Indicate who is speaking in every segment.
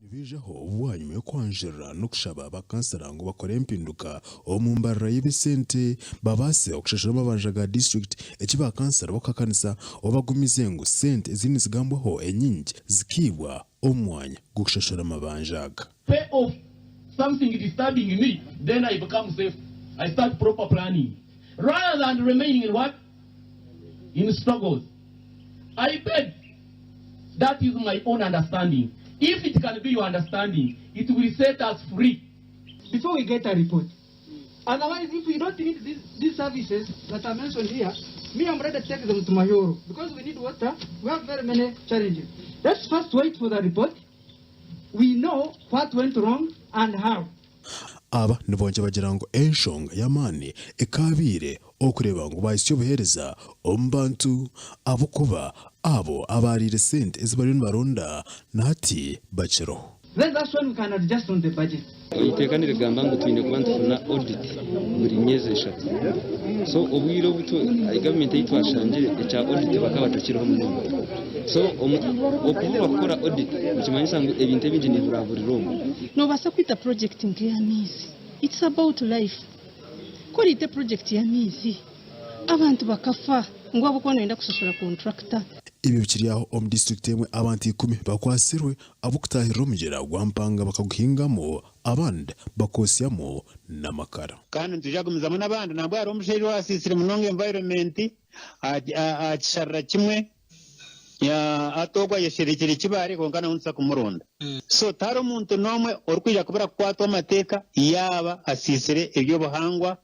Speaker 1: Nibiijaho bwanyima y'okwanjurira n'okushaba bakansara ngu bakore empinduka omu mbarira y'eby'esente babaase okushashura amabanja ga disiturikiti eki ba kansara bakuhakanisa obu bagumize ngu sente eziriyo nizigambwaho enyingi zikaibwa omu mwanya gw'okushashura amabanja aga.
Speaker 2: Pay off something disturbing me then I become safe I start proper planning rather than remaining in what? In struggles I beg That is my own understanding if it can be your understanding it will set us free.
Speaker 3: Before we get a report otherwise if we don't need these, these services that are mentioned here me I'm ready to take them to Mahyoro because we need water we have very many challenges let's first wait for the report we know what went wrong and how.
Speaker 1: Aba nibongyera bagira ngu enshonga y'amaani ekaabaire okureeba ngu baahitsya obuheereza omu bantu ahabw'okuba abo abaariire sente ezi bariyo nibaronda na hati bakiriho.
Speaker 3: Then that's when we can adjust on the budget.
Speaker 4: Eiteeka nirigamba ngu twine kuba nitufuna audit buri myezi eshatu. So obwire obu gavumenti ei twashangire ekya audit bakaba batakiriho munonga. So okuburwa kukora audit nikimanyisa ngu ebintu ebingi nibiburaburira omwo.
Speaker 5: Noobaasa kwita purojekiti nk'ey'amaizi? It's about life. Ku oraite purojekiti y'amaizi abantu bakafa ngu ahabw'okuba nooyenda kushashura kontrakita.
Speaker 1: Ebi bikiri aho omu disiturikiti emwe abantu ikumi bakwatsirwe ahabw'okutaahirira omugyera gwa Mpanga bakaguhingamu abandi bakoosyamu n'amakara.
Speaker 6: Kandi nitwija kugumizamu n'abandi. Nambwenu hariho omushaija owasiisire munonga environment akisharira kimwe. Hati ogwo ayesherekire kibaare kwonka nawe nituza kumuronda. So tihariho muntu n'omwe orikwija kubura kukwatwa amateeka yaaba asiisire eby'obuhangwa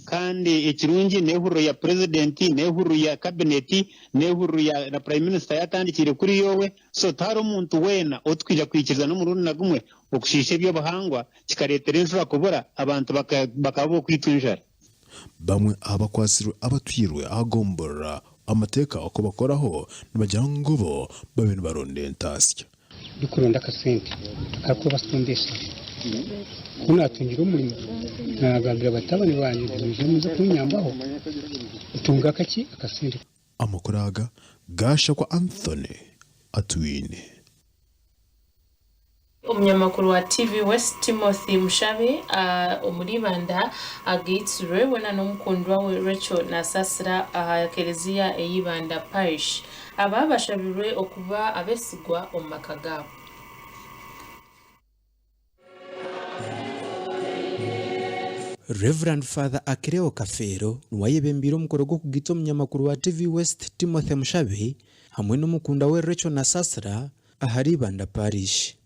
Speaker 6: kandi ekirungi n'ehuriro ya Purezidenti, n'ehuriro ya kabineti, n'ehuriro ya na Prime Minister yaatandikiire kuriya owe. So tihariho muntu weena ou tukwija kwikiriza n'omurundi na gumwe okushiisha eby'obuhangwa kikareetera enjura kubura abantu bakaba ab'okwitwa enjara.
Speaker 1: Bamwe aha bakwatsirwe abatwirwe aha gomborora amateeka oku bakoraho nibagira ngu bo babaire nibaronda entaasya.
Speaker 7: Ndikuronda akasente akarikubaasa kumbesaho. Ku naatungire omurimo, naagambira batabani bangye nti mwije muze kunyambaho ntunge akaki akasente.
Speaker 1: Amakuru aga gaashakwa Anthony Atwine.
Speaker 8: Omunyamakuru wa TV West Timothy Mushabe omuri Ibanda agaitsirwe we na n'omukundwa we Rachael Nasasira aha kereziya eya Ibanda Parish. Aba bashabirwe okuba abesigwa omu maka gaabo.
Speaker 9: Rev. Father Akireo Kafeero niwe ayebembeire omukoro gw'okugaita omunyamakuru wa TV West Timothy Mushabe hamwe n'omukundwa we Rachael Nasasira ahari Ibanda Parish.